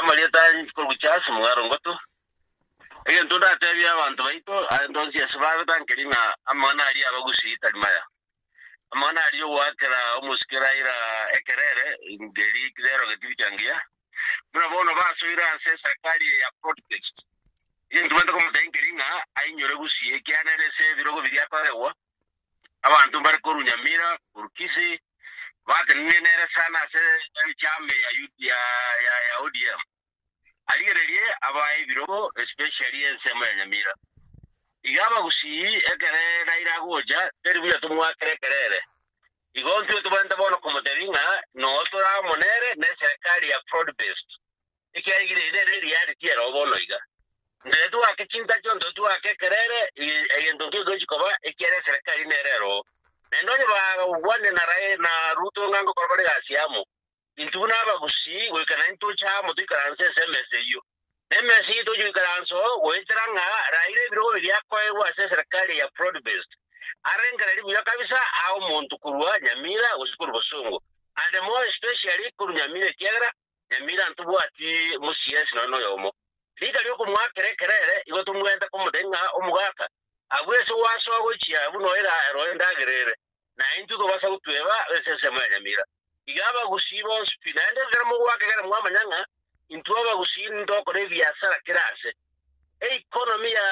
Amarieta korwa Charles Mwarongoto. Egento ndatebie abanto baito, aye ndonsi ase babe tankeri ng'a amang'ana aria abagusii tari maya. Amang'ana aria ogoakera omosike Raila ekerere, ngeri terogeti bicha ngiya. Buna bono basoire ase eserekari eye ya protest. Egento bwate komotebia nkeri ng'a ainyore gusii ekiagera nere ase ebirogo biria akoegwa, abanto mbare korwa Nyamira, korwa Kisii, batenenire nere sana ase echama ya, ya, ya, ya ODM. Arigererie abae ebirogo especially ensemo ya Nyamira. Iga abagusii ekere Raila agocha teri buya tomwakere ekerere. Igo ntwe tobwenerete bono komotebia ng'a noo tore amo nere ne eserekari ya fraud based. Ekiagera ere nere reality ero bono iga. Ntoe twake chintacho ntoe twake ekerere egento nkio gegochi koba ekiagera eserekari nere ero. Naende onye bagokwanire na Raila na Ruto ng'a ngokora bare egasi amo. Intwe buna abagusii goika naintwe toche amo toikaranse ase emesa eyio. Na emesa eyio toche goikaransa oo goetera ng'a Raila ebirogo biria akoegwa ase eserekari ya broad based arengererie buya kabisa ae omonto korwa Nyamira gose korwa Bosongo and more especially korwa Nyamira ekiagera Nyamira ntobwati mo-CS nonya noyomo. Rika riokomoakera ekerere igo tomwente komotebia ng'a omogaka abwo ase gwasoa gochia buna oira ero endagera ere na intwe tobasa gotweba ase ensemo ya Nyamira. Iga abagusii bonsi pi, naende ekero mogoaka ekero mwamanya ng'a intwe abagusii ntokora ebiasara kera ase. Economy ya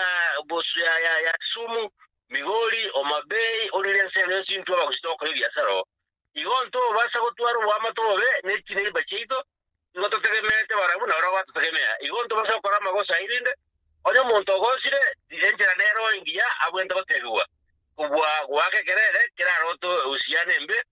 bos ya ya ya Kisumu, Migori, Homa Bay, orire ensemo yonsi intwe abagusii togokora ebiasara oo. Igo ntobasa gotwara oboamate obobe ne chineighbour chiaito, igo totegemeete barabwo na barabwo batotegemea. Igo ntobasa gokora amagoso ayio rinde, onye omonto ogosire, enchera nero engiya abwenerete gotebigwa, kobua goaka ekerere kerarote uhusiano embe.